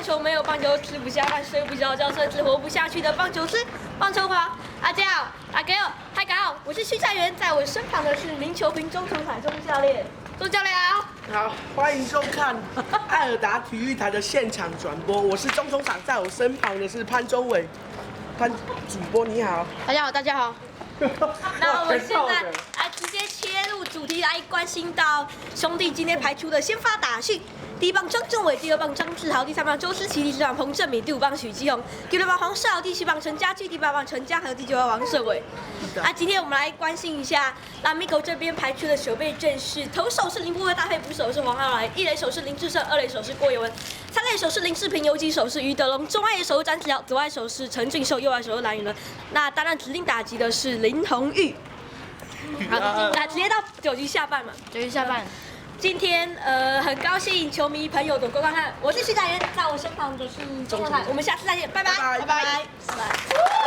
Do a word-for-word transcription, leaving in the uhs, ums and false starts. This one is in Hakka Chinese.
球没有棒球吃不下饭、睡不着觉，甚至活不下去的棒球痴、棒球狂。大家好，大家好，我是徐佳源，在我身旁的是林球评钟崇彩钟教练。钟教练好。好，欢迎收看爱尔达体育台的现场转播，我是钟崇彩，在我身旁的是潘宗伟，潘主播你好。大家好，大家好。那我们现在来直接切入主题，来关心到兄弟今天排出的先发打线。第一棒张正伟，第二棒张志豪，第三棒周思齐，第四棒彭政闵，第五棒许基宏，第六棒黄少，第七棒陈家驹，第八棒陈嘉禾，第九棒王顺伟。啊，今天我们来关心一下 Lamigo 这边排出的守备阵势，投手是林柏宏搭配捕手是黄浩然，一垒手是林智胜，二垒手是郭夕文，三垒手是林志平，游击手是余德龙，中外野手是詹子豪，左外手是陈俊秀，右外手是蓝寅伦。那担任指定打击的是林泓育。好，那直接到九局下半嘛。九局下半，今天呃很高兴球迷朋友的观看，我是徐佳源，在我身旁的是钟崇彩，我们下次再见，拜拜，拜拜拜拜。